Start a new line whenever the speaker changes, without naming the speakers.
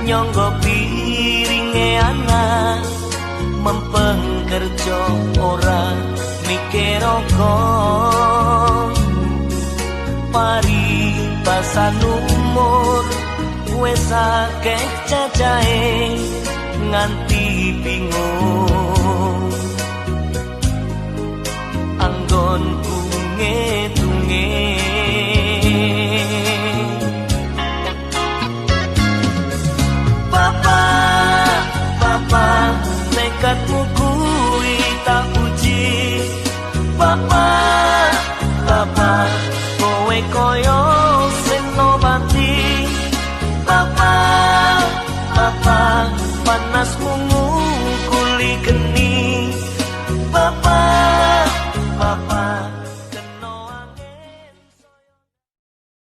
Nyangga piringe anak, mempeng kerja ora mikir pari basan umur wis akeh cacahe nganti bingung anggonku ngetunge.